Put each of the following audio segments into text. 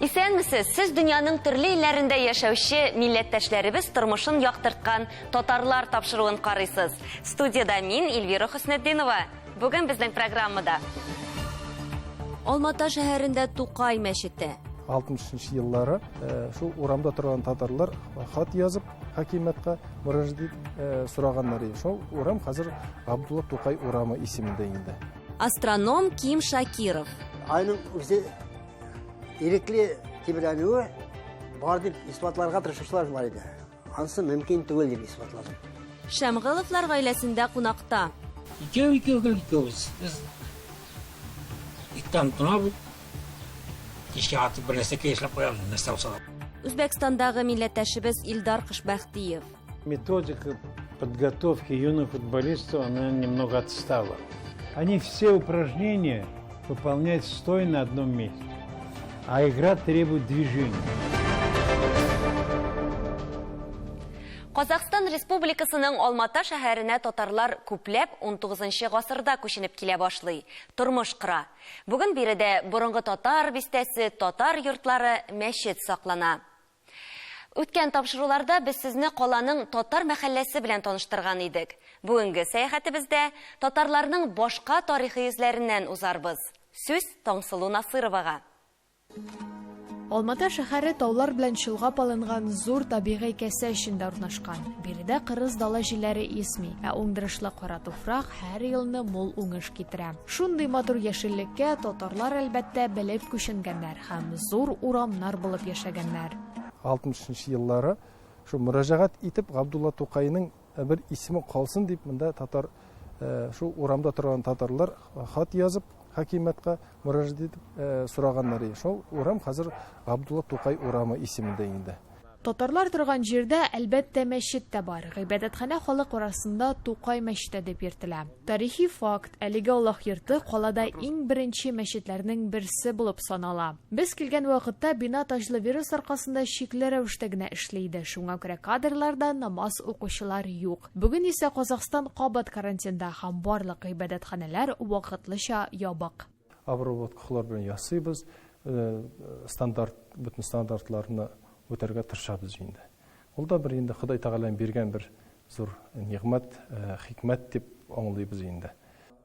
Исәнмесез! Сез дөньяның төрле илләрендә яшәүче милләттәшләребез тормышын яктырткан Татарлар тапшыруын карыйсыз. Студиядә мин, Эльвира Хөснетдинова. Бүген безнең программада. Алмата шәһәрендә Тукай мәчете. 63 еллары э, шул урамда торган татарлар хат язып хакимиятка мөрәҗәгать э, сораганнар иде. Шул урам хәзер Габдулла Тукай урамы исемендә инде. Астроном Ким Шакиров. Айның үзе ирекле тибрәнүе бар дип исбатларга тырышучылар бар иде. Ансы мөмкин түгел дип исбатладым. Шәмгыловлар гаиләсендә кунакта. Икәү икәү гел икәүбез. Без иртән торабыз. Кичкә атып бер нәрсәкәй эшләп куябыз, нәрсә булса да. Үзбәкстандагы милләттәшебез Илдар Кышбәхтиев. Методика подготовки юных футболистов, она немного отстала. Они все упражнения выполняют стоя на одном месте, а игра требует движения. Казахстан Республикасының Алмата шәһәренә татарлар күпләп 19 гасырда күченеп килә башлый, тормыш кора. Бүген биредә борынгы татар бистәсе, татар йортлары, мәчет саклана. Үткән тапшыруларда без сезне каланың татар мәхәлләсе белән таныштырган идек. Бүгенге сәяхәтебездә татарларның башка тарихи эзләреннән узарбыз. Сүз Таңсылу Насыровага. Алмата шәһәре таулар белән чолгап алынган зур табигый кәсә эчендә урнашкан. Биредә кырыс дала җилләре исми, ә уңдырышлы кара туфрак һәр елны мул уңыш китерә. Шундый матур яшеллеккә татарлар, әлбәттә, белеп күченгәннәр һәм зур урамнар булып яшәгәннәр. 63 еллары шул мөрәҗәгать итеп Габдулла Тукайның бер исеме калсын дип монда татар шул урамда торган татарлар хат язып хакимиятка мөрәҗәгать итеп сораганнар иде. Шул урам хәзер Габдулла Тукай урамы исемендә инде. Татарлар торган җирдә, әлбәттә, мәчет тә бар. Гыйбадәтханә халык арасында Тукай мәчете дип йөртелә. Тарихи факт, әлеге Аллаһ йорты калада иң беренче мәчетләрнең берсе булып санала. Без килгән вакытта бина таҗлы вирус аркасында чикле рәвештә генә эшли иде, шуңа күрә кадрларда намаз укучылар юк. Бүген исә Казахстан кабат карантинда һәм барлык гыйбадәтханәләр вакытлыча ябык. Обработкалар белән ясыйбыз, стандарт, бөтен стандартларны үтәргә тырышабыз инде. Ул да бер инде Ходай Тәгаләнең биргән бер зур нигъмәт, хикмәт дип аңлыйбыз инде.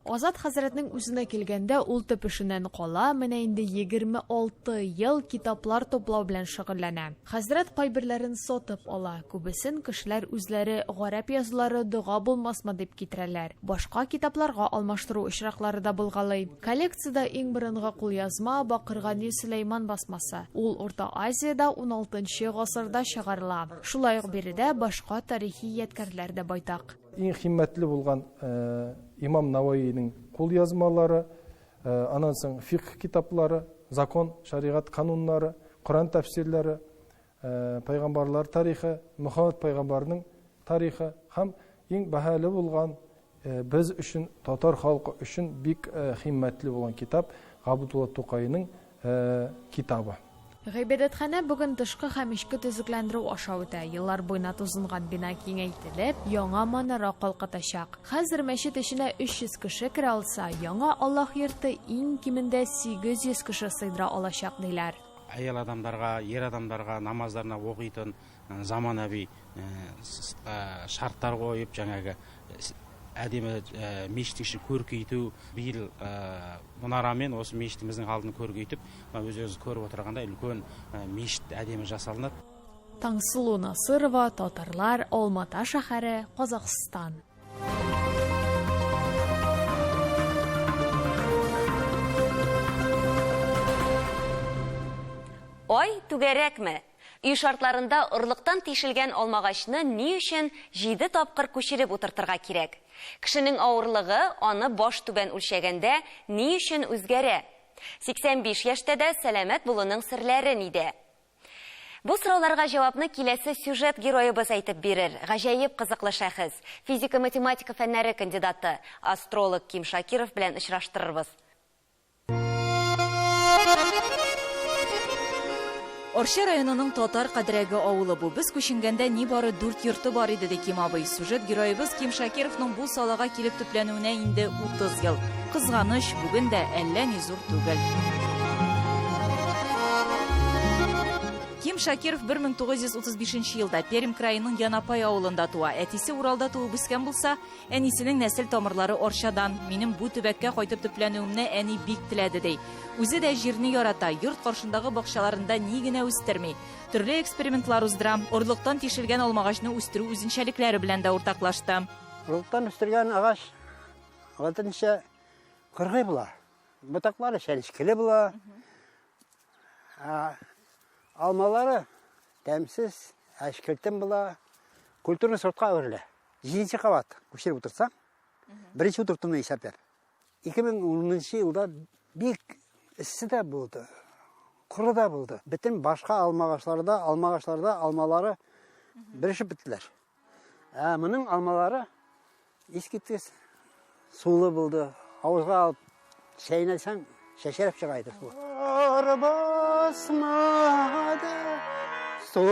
Азат хәзрәтнең үзенә килгәндә, ул төп эшеннән кала, менә инде 26 ел китаплар туплау белән шөгыльләнә. Хәзрәт кайберләрен сатып ала, күбесен кешеләр үзләре гарәп язулары дога булмасмы дип китерәләр. Башка китапларга алмаштыру очраклары да булгалый. Коллекциядә иң борынгы кулъязма, Бакыргани Сөләйман басмасы. Ул Урта Азиядә уналтынчы гасырда чыгарыла. Шулай ук биредә башка тарихи ядкәрләр дә байтак. Иң кыйммәтле булган имам Наваиның кулъязмалары, аннан соң фикх китаплары, закон, шәригать кануннары, Коръән тәфсирләре, пайгамбарлар тарихы, Мөхәммәд пайгамбарның тарихы һәм иң бәһале булган без өчен, татар халкы өчен бик кыйммәтле булган китап Габдулла Тукайның китабы. Гыйбадәтханә бүген тышкы һәм эчке төзекләндерү аша үтә. Еллар буена тузынган бина киңәйтелеп, яңа манара калкытачак. Хәзер мәчет эченә 300 кеше керә алса, яңа Аллаһ йорты иң кимендә 800 кеше сыйдыра алачак, диләр. Әйел адамдарға, ер адамдарға намаздарына оқитын заманауи шарттар қойып, жаңағы әдемі мешіттің ішін көркейту, биыл мұнарамен осы мешітіміздің алдын көркейтіп, мына өздеріңіз көріп отырғандай үлкен мешіт әдемі жасалынады. Таңсылу Насырова, Татарлар, Алмата шәһәре, Казахстан. Ай түгәрәкме? Өй шартларында орлыктан тишелгән алмагачны ни өчен җиде тапкыр күчереп утыртырга кирәк? Кешенең авырлыгы аны баш түбән үлчәгәндә ни өчен үзгәрә? 85 яшьтә дә сәламәт булуның серләре нидә? Бу сорауларга җавапны киләсе сюжет героебыз әйтеп бирер. Гаҗәеп кызыклы шәхес, физика-математика фәннәре кандидаты, астролог Ким Шакиров белән очраштырырбыз. Арча районының Татар Кадрәге авылы бу. Без күченгәндә нибары дүрт йорты бар иде, ди Ким абый. Сюжет героебыз Ким Шакировның бу салага килеп төпләнүенә инде 30 ел. Кызганыч, бүген дә әллә ни зур түгел. Ким Шакиров 1935 елда Пермь краеның Янапай авылында туа. Әтисе Уралда туып үскән булса, әнисенең нәсел тамырлары Арчадан. Минем бу төбәккә кайтып төпләнүемне әни бик теләде, ди. Үзе дә җирне ярата, йорт каршындагы бакчаларында ни генә үстерми. Төрле экспериментлар уздыра. Орлыктан тишелгән алмагачны үстерү үзенчәлекләре белән дә уртаклашты. Орлыктан үстергән агач гадәтенчә кыргый була. Ботаклары чәнечкеле була. Ә алмалары тәмсез, әчкелтем була. Культурный сортка әверелә. Җиденче кабат күчереп утыртсаң, беренче утыртуны исәпләп. 2010 елда бик эссе дә булды, коры да булды. Бөтен башка алмагачларда, алмагачларда алмалары берешеп беттеләр. Ә моның алмалары искиткеч сулы булды. Авызга алып чәйнәсәң, чәчрәп чыга иде су. Басмады су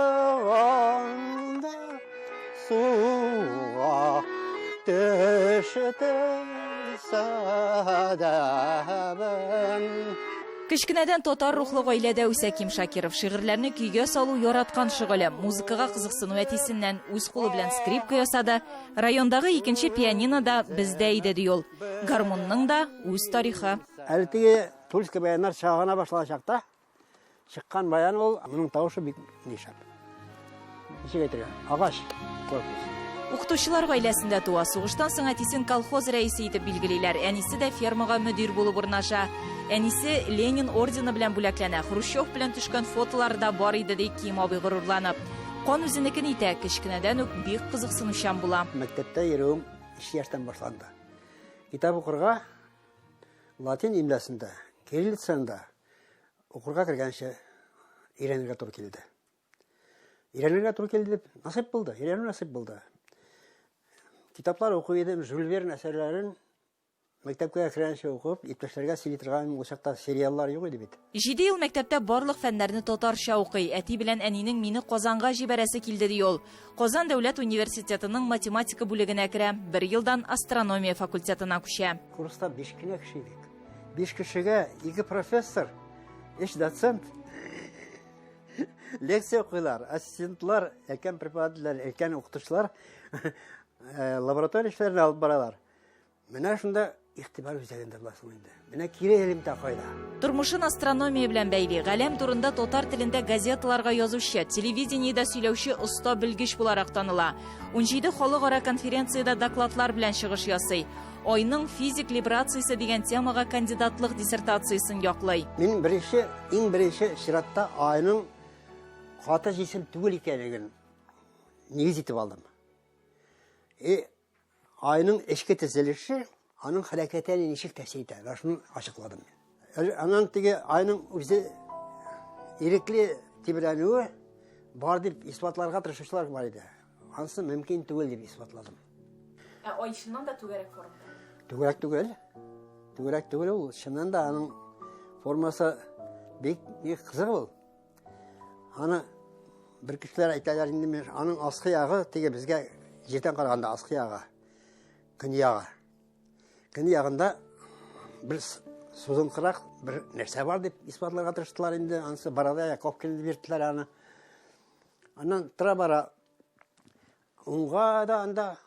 алганда суга төште сәдәбем. Кечкенәдән татар рухлы гаиләдә үсә Ким Шакиров. Шигырьләрне көйгә салу яраткан шөгыле. Музыкага кызыксыну әтисеннән. Үз кулы белән скрипка ясады. Райондагы икенче пианино да бездә иде, ди ул. Гармунның да үз тарихы. Әле теге Тульский баяннар чыга гына башлаган чакта чыккан баян ул, моның тавышы бик ни шәп. Ничек әйтергә? Агач корпус. Укытучылар гаиләсендә туа. Сугыштан соң әтисен колхоз рәисе итеп билгелиләр. Әнисе дә фермага мөдир булып урнаша. Әнисе Ленин ордены белән бүләкләнә. Хрущев белән төшкән фотолары да бар иде, ди Ким абый горурланып. Кан үзенекен итә, кечкенәдән үк бик кызыксынучан була. Мәктәптә йөрүем 3 яшьтән башланды. Китап укырга латин имлясында, кириллицада укырга кергәнче өйрәнергә туры килде. Өйрәнергә туры килде дип, насыйп булды, өйрәнү насыйп булды. Китаплар укый идем, Жюль Верн әсәрләрен мәктәпкә кергәнче укып, иптәшләргә сөйли торган ул чакта сериаллар юк иде бит. Җиде ел мәктәптә барлык фәннәрне татарча укый. Әти белән әнинең мине Казанга җибәрәсе килде, ди ул. Казан дәүләт университетының математика бүлегенә керә, бер елдан астрономия факультетына күчә. Курста биш кенә кеше идек. Биш кешегә ике профессор, өч доцент лекция укыйлар, ассистентлар, өлкән преподавательләр, өлкән укытучылар лаборатория эшләрен алып баралар. Менә шунда игътибар үзәгендә буласың инде. Менә кире элемтә кайда? Тормышын астрономия белән бәйли. Галәм турында татар телендә газеталарга язучы, телевидениедә сөйләүче оста белгеч буларак таныла. 17 халыкара конференциядә докладлар белән чыгыш ясый. Айның физик либрациясе дигән темага кандидатлык диссертациясен яклый. Мин беренче, иң беренче чиратта айның каты җисем түгел икәнлеген нигез итеп алдым. И Айның эчке төзелеше аның хәрәкәтенә ничек тәэсир итә? Менә шуны ачыкладым мин. Аннан теге айның үзе ирекле тибрәнүе бар дип исбатларга тырышучылар бар иде. Анысы мөмкин түгел дип исбатладым. Ә ай чыннан да түгәрәк формада? Түгәрәк түгел. Түгәрәк түгел ул. Чыннан да аның формасы бик бик кызык ул. Аны бер кешеләр әйтәләр инде, мен аның аскы ягы теге безгә җирдән караганда аскы ягы, көньягы. Көньягында бер сузынкырак бер нәрсә бар дип исбатларга тырыштылар инде. Анысы Борода Яковкин дип йөрттеләр аны. Аннан тора бара Уңга да анда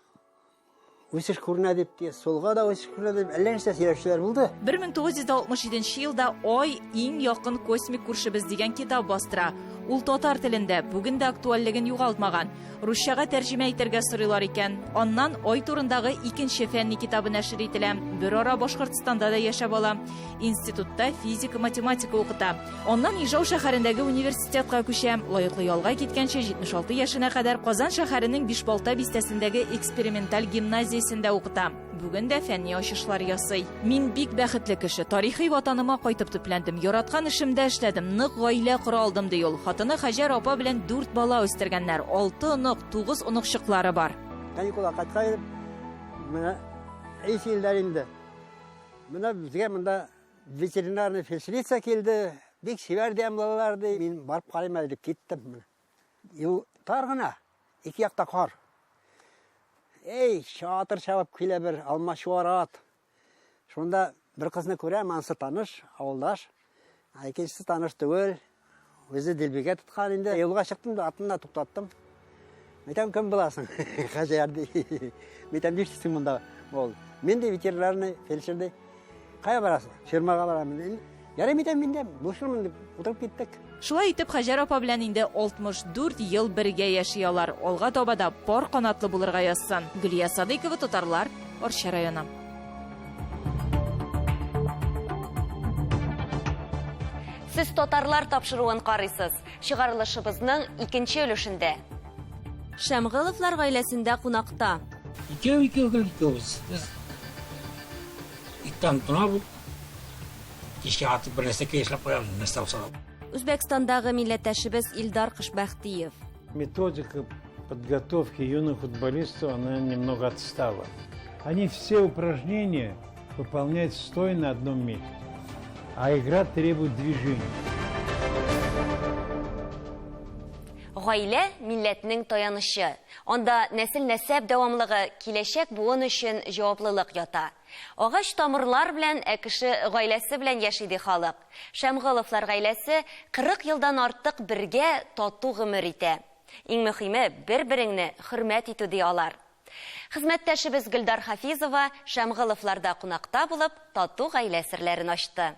үсеш күренә дип, сулга да үсеш күренә дип, әллә нәрсә сөйләүчеләр булды. 1967 елда Ай иң якын космик күршебез дигән китап бастыра. Ул татар телендә, бүген дә актуальлеген югалтмаган. Русчага тәрҗемә итәргә сорыйлар икән. Аннан Ай турындагы икенче фәнни китабы нәшер ителә. Берара Башкортстанда да яшәп ала. Институтта физика, математика укыта. Аннан Ижау шәһәрендәге университетка күчә. Лаеклы ялга киткәнче 76 яшенә кадәр Казан шәһәренең Бишбалта бистәсендәге эксперименталь гимназиясендә укыта. Бүген дә фәнни ачышлар ясый. Мин бик бәхетле кеше. Тарихи ватаныма кайтып төпләндем. Яраткан эшемдә эшләдем. Нык гаилә кора алдым, ди ул. Хатыны Хаҗәр апа белән дүрт бала үстергәннәр. Алты онык, тугыз оныкчыклары бар. Каникулга кайткан идем. Менә өч елдар инде. Менә безгә монда Ветеринарный фельдшерица килде, бик чибәр дәмлылар ди. Мин барып карыйм әле дип киттем. Менә. Юл тар гына, ике якта кар. Эй, чатыр чабып килә бер алмачуар ат. Шунда бер кызны күрәм, анысы таныш, авылдаш. Ә икенчесе таныш түгел. Үзе дилбегә тоткан инде. Юлга чыктым да атны да туктаттым. Әйтәм, кем буласың? Хаҗәр ди. Мин әйтәм, нишлисең монда? Ул, мин ди ветеринарный фельдшер ди. Кая барасың? Фермага барам. Ярый, мин әйтәм, мин дә булышырмын дип утырып киттек. Шулай итеп, Хаҗәр апа белән инде 64 ел бергә яши алар. Алга таба да пар канатлы булырга язсын. Гөлия Садыйкова, Татарлар, Арча районы. Сез татарлар тапшыруын карыйсыз. Чыгарылышыбызның икенче өлешендә. Шәмгыловлар гаиләсендә кунакта. Икәү, икәү, гел икәүбез. Без иртән торабыз, кичкә атып бер нәрсә эшләп куябыз, нәрсә булса да. Үзбәкстандагы милләттәшебез Илдар Кышбәхтиев. Методика подготовки юных футболистов, она немного отстала. Они все упражнения выполняют стоя на одном месте, а игра требует движения. Гаилә милләтнең таянычы. Анда нәсел-нәсәп дәвамлыгы, киләчәк буын өчен җаваплылык ята. Агач тамырлар белән, ә кеше гаиләсе белән яши ди халык. Шәмгыловлар гаиләсе 40 елдан артык бергә тату гомер итә. Иң мөһиме бер-береңне хөрмәт итү ди алар. Хезмәттәшебез Гөлдар Хафизова Шәмгыловларда кунакта булып, тату гаилә серләрен ачты.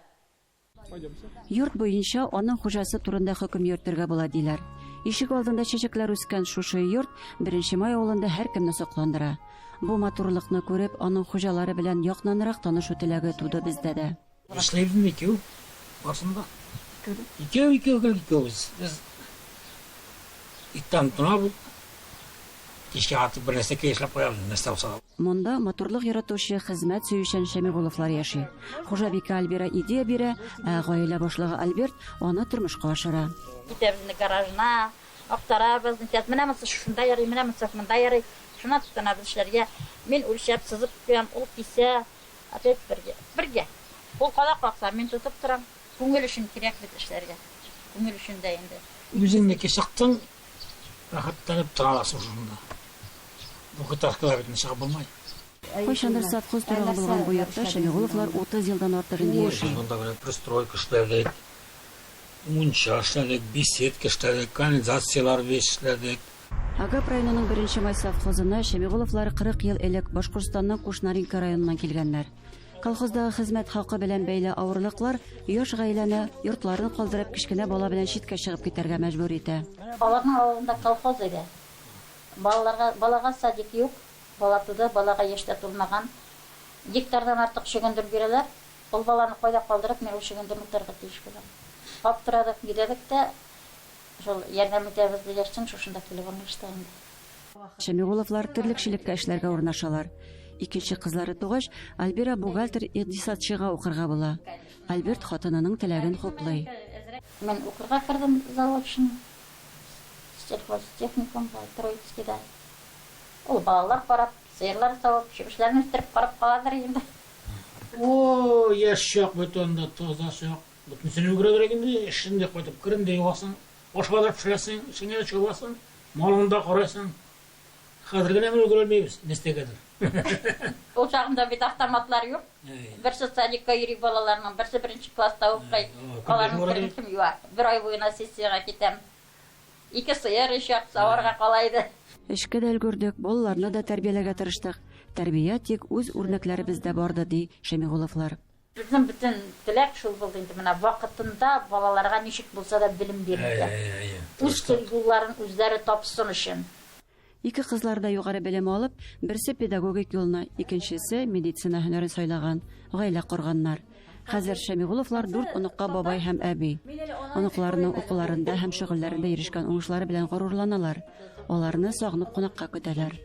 Йорт буенча аның хуҗасы турында хөкем йөртергә була диләр. Ишек алдында чәчәкләр үскән шушы йорт Беренче Май авылында һәркемне сокландыра. Бу матурлыкны күреп, аның хуҗалары белән якыннанрак танышу теләге туды бездә дә. Эшләйбез икәү барсында. Икәү, икәү, гел икәүбез. Без иртән торабыз, кичкә атып бер нәрсә эшләп куябыз, нәрсә булса да. Монда матурлык яратучы, хезмәт сөючән Шәмигуловлар яши. Хуҗабикә Альбира идея бирә, ә гаилә башлыгы Альберт аны тормышка ашыра. Китәбез инде гаражына, актарабыз, нитәбез. Менә монысы шушында ярый, менә монысы монда ярый. Шуннан тотынабыз эшләргә. Мин үлчәп, сызып куям, ул кисә. Опять бергә. Бергә. Ул кадак какса, мин тотып торам. Күңел өчен кирәк бит эшләргә. Күңел өчен дә инде. Үзеңнеке чыктың, рәхәтләнеп тора аласың шушында. Двухэтажкалар бит чыгып булмый. Кайчандыр совхоз торагы булган бу йортта Шәмигуловлар 30 елдан артык инде яши. Монда менә пристройка эшләдек, мунча эшләдек, беседка эшләдек, канализацияләр эшләдек. Агап районының Беренче Май совхозына Шәмигуловлар 40 ел элек Башкортстанның Кушнаренко районыннан килгәннәр. Колхоздагы хезмәт хакы белән бәйле авырлыклар яшь гаиләне йортларын калдырып кечкенә бала белән читкә чыгып китәргә мәҗбүр итә. Аларның авылында колхоз иде. Балаларга, балага садик юк, бала туды, балага яшь тә тулмаган. Гектардан артык чөгендер бирәләр. Ул баланы кайда калдырып, мин ул чөгендерне утарга тиеш булам. Аптырадык, йөдәдек тә, шул ярдәм итәбез дигәчтен шушында килеп урнаштык инде. Шәмигуловлар терлекчелеккә эшләргә урнашалар. Икенче кызлары тугач, Альбира бухгалтер икътисадчыга укырга була. Альберт хатынының теләген хуплый. Мин укырга кердем заочно. Сельхозтехникумга, Троицкийда. Ул балалар карап, сыерлар савып, чебешләрне үстереп карап каладыр инде. О, яшь чак бит анда, таза чак. Бөтенесен өлгерә инде, эшен дә кайтып керен дә юасың, аш базар пешерәсең, эшеңә дә чабасың, малыңны да карайсың. Хәзер генә өлгерә алмыйбыз, нәрсәгәдер. Ул чагында бит автоматлар юк. Берсе садикка йөри балаларның, берсе беренче класста укый. Аларның керен кем юа? Бер ай буена сессиягә китәм. Ике сыер ишәк саварга кала иде. Эшкә дә өлгердек, балаларны да тәрбияләргә тырыштык. Тәрбия тик үз үрнәкләребездә барды, ди Шәмигуловлар. Безнең бөтен теләк шул булды инде, менә вакытында балаларга ничек булса да белем бирергә. Үз юлларын үзләре тапсын өчен. Ике кызлар да югары белем алып, берсе педагогик юлны, икенчесе медицина һөнәрен сайлаган, гаилә корганнар. Хәзер Шәмигуловлар дүрт оныкка бабай һәм әби. Оныкларының укуларында һәм шөгыльләрендә ирешкән уңышлары белән горурланалар. Аларны сагынып кунакка көтәләр.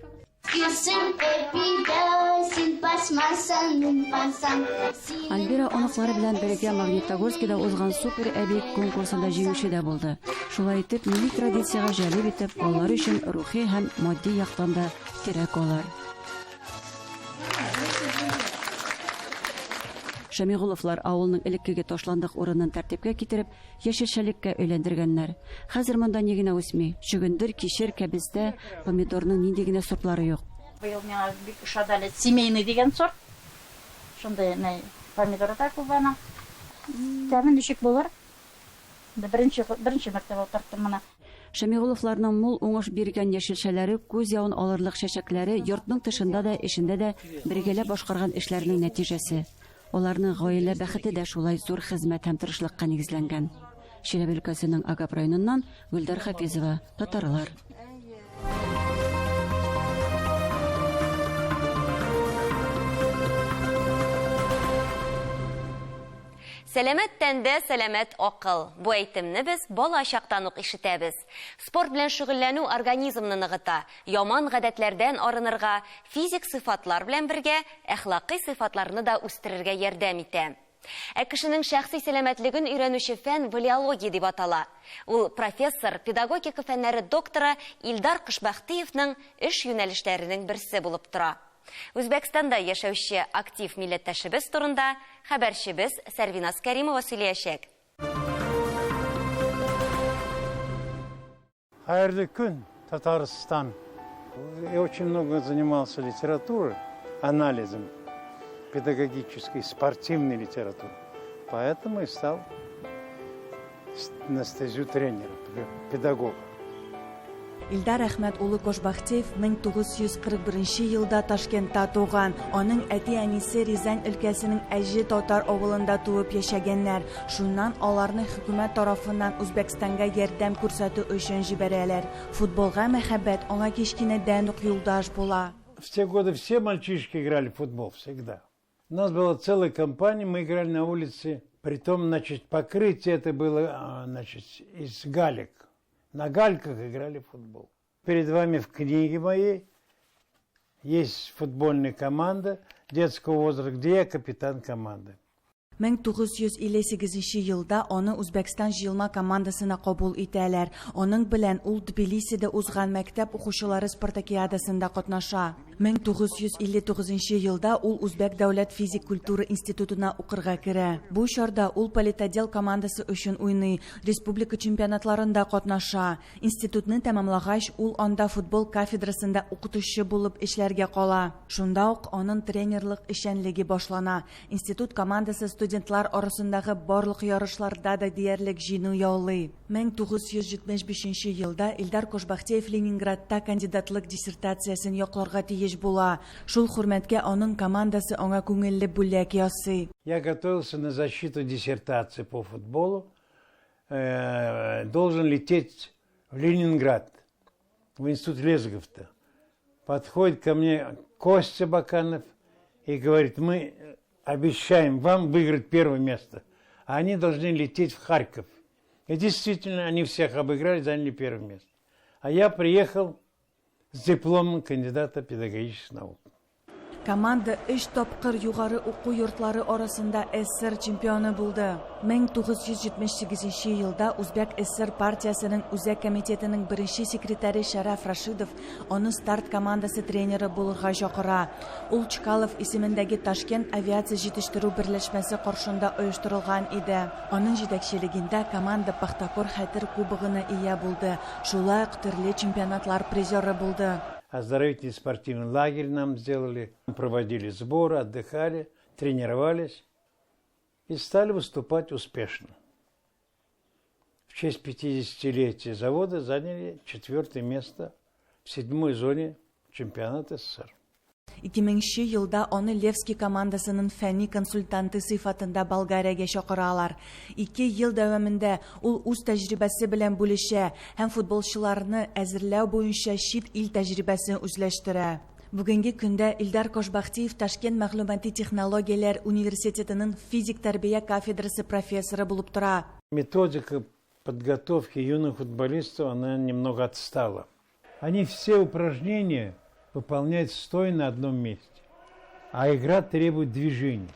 Альбира оныклары белән бергә Магнитогорскида узган Супер әби конкурсында җиңүче дә булды. Шулай итеп, милли традициягә җәлеп итеп, алар өчен рухи һәм матди яктан да терәк алар. Шәмигуловлар авылның элеккеге ташландык урынын тәртипкә китереп, яшелчәлеккә әйләндергәннәр. Хәзер монда ни генә үсми: чөгендер, кишер, кәбестә, помидорның нинди генә сортлары юк. Быел миңа бик ошады әле семейный дигән сорт. Шундый ни помидоры да күп аның. Тәме ничек булыр? Беренче беренче мәртәбә утырттым моны. Шәмигуловларның мул уңыш биргән яшелчәләре, күз явын алырлык чәчәкләре йортның тышында да, эчендә дә бергәләп башкарган эшләренең нәтиҗәсе. Аларның гаилә бәхете дә шулай зур хезмәт һәм тырышлыкка нигезләнгән. Чиләбе өлкәсенең Агап районыннан Гөлдар Хафизова, Татарлар. Сәламәт тәндә сәламәт акыл. Бу әйтемне без бала чактан ук ишетәбез. Спорт белән шөгыльләнү организмны ныгыта, яман гадәтләрдән арынырга, физик сыйфатлар белән бергә әхлакый сыйфатларны да үстерергә ярдәм итә. Ә кешенең шәхси сәламәтлеген өйрәнүче фән валеология дип атала. Ул профессор, педагогика фәннәре докторы Илдар Кышбахтиевның эш юнәлешләренең берсе булып тора. Үзбәкстанда яшәүче актив милләттәшебез турында хәбәрчебез Сәрвиназ Кәримова сөйләячәк. Хәерле көн, Татарстан. Я очень много занимался литературой, анализом педагогической, спортивной литературы. Поэтому и стал на стезю тренера, педагога. Илдар Әхмәт улы Кошбахтиев 1941 елда Ташкентта туган. Аның әти-әнисе Рязань өлкәсенең Әҗе татар авылында туып яшәгәннәр. Шуннан аларны хөкүмәт тарафыннан Үзбәкстанга ярдәм күрсәтү өчен җибәрәләр. Футболга мәхәббәт аңа кечкенәдән үк юлдаш була. В те годы все мальчишки играли в футбол всегда. У нас была целая компания, мы играли на улице. Притом, значит, покрытие это было, значит, из галек. На гальках играли в футбол. Перед вами в книге моей есть футбольная команда детского возраста, где я капитан команды. 1958 елда аны Үзбәкстан җыелма командасына кабул итәләр. Аның белән ул Тбилисида узган мәктәп укучылары спартакиадасында катнаша. 1959 елда ул Үзбәк дәүләт физик культура институтына укырга керә. Бу чорда ул политотдел командасы өчен уйный, республика чемпионатларында катнаша. Институтны тәмамлагач, ул анда футбол кафедрасында укытучы булып эшләргә кала. Шунда ук аның тренерлык эшчәнлеге башлана. Институт командасы студентлар арасындагы барлык ярышларда да диярлек җиңү яулый. 1975 елда Илдар Кошбахтиев Ленинградта кандидатлык диссертациясен якларга тиеш була. Шул хөрмәткә аның командасы аңа күңелле бүләк ясый. Я готовился на защиту диссертации по футболу. Должен лететь в Ленинград, в институт Лесговта. Подходит ко мне Костя Баканов и говорит, мы обещаем вам выиграть первое место. А они должны лететь в Харьков. И действительно, они всех обыграли, заняли первое место. А я приехал с дипломом кандидата педагогических наук. Команда өч тапкыр югары уку йортлары арасында СССР чемпионы булды. 1978 елда Үзбәк ССР партиясенең Үзәк комитетының беренче секретаре Шәрәф Рашидов аны старт командасы тренеры булырга чакыра. Ул Чкалов исемендәге Ташкент авиация җитештерү берләшмәсе каршында оештырылган иде. Аның җитәкчелегендә команда Пахтакор хәтер кубогына ия булды. Шулай ук төрле чемпионатлар призеры булды. Оздоровительный спортивный лагерь нам сделали. Проводили сборы, отдыхали, тренировались и стали выступать успешно. В честь 50-летия завода заняли 4-е место в 7-й зоне чемпионата СССР. 2000 елда аны Левский командасының фәнни консультанты сыйфатында Болгариягә чакыралар. 2 ел дәвамында ул үз тәҗрибәсе белән бүлешә һәм футболчыларны әзерләү буенча чит ил тәҗрибәсен үзләштерә. Бүгенге көндә Илдар Кошбахтиев Ташкент мәгълүмати технологияләр университетының физик тәрбия кафедрасы профессоры булып тора. Методика подготовки юных футболистов, она немного отстала. Они все упражнения выполняют стоя на одном месте. А игра требует движения.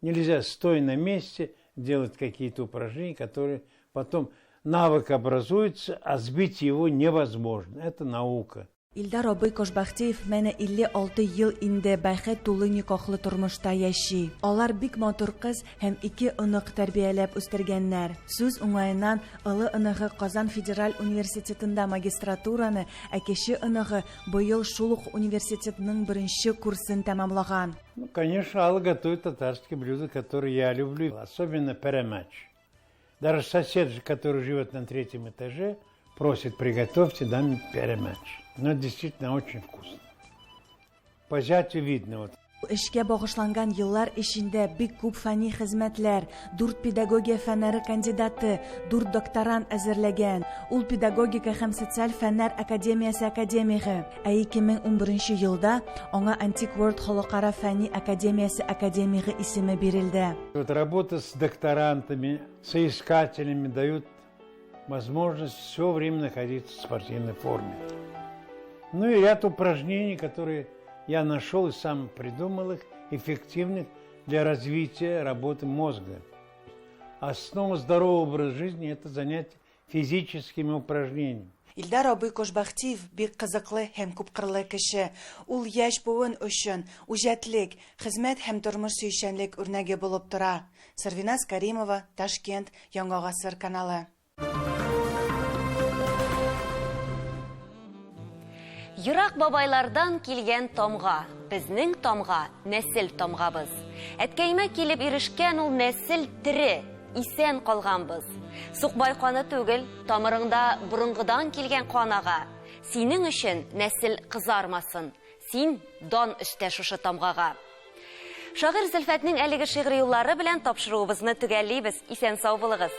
Нельзя стоя на месте делать какие-то упражнения, которые потом навык образуется, а сбить его невозможно. Это наука. Илдар абый Кошбахтиев менә 56 ел инде бәхет тулы никахлы тормышта яши. Алар бик матур кыз һәм ике онык тәрбияләп үстергәннәр. Сүз уңаеннан олы оныгы Казан федераль университетында магистратураны, ә кече оныгы быел шул ук университетның беренче курсын тәмамлаган. Ну, конечно, Алла готовит татарские блюда, которые я люблю, особенно пәрәмәч. Даже сосед, который живет на третьем этаже, просит: приготовьте нам пәрәмәч. Но это действительно очень вкусно. По зятю видно. Вот. Эшкә багышланган еллар эчендә бик күп фәнни хезмәтләр, дүрт педагогия фәннәре кандидаты, дүрт докторант әзерләгән. Ул педагогика һәм социаль фәннәр академиясе академигы. Ә 2011 елда аңа Antique World халыкара фәнни академиясе академигы исеме бирелде. Вот работа с докторантами, соискателями дают возможность все время находиться в спортивной форме. Ну и ряд упражнений, которые я нашел и сам придумал их, эффективных для развития работы мозга. Основа здорового образа жизни – это занятие физическими упражнениями. Илдар абый Кошбахтиев бик кызыклы һәм күпкырлы кеше. Ул яшь буын өчен үҗәтлек, хезмәт һәм тормыш сөючәнлек үрнәге булып тора. Сәрвиназ Каримова, Ташкент, Яңа гасыр каналы. Ерак бабайлардан килгән тамга, безнең тамга, нәсел тамгабыз. Әткәемә килеп ирешкән ул нәсел тере, исән калганбыз. Сукбай каны түгел, тамырыңда борынгыдан килгән кан ага. Синең өчен нәсел кызармасын, син дан өстә шушы тамгага. Шагыйрь Зөлфәтнең әлеге шигъри юллары белән тапшыруыбызны төгәллибез. Исән-сау булыгыз.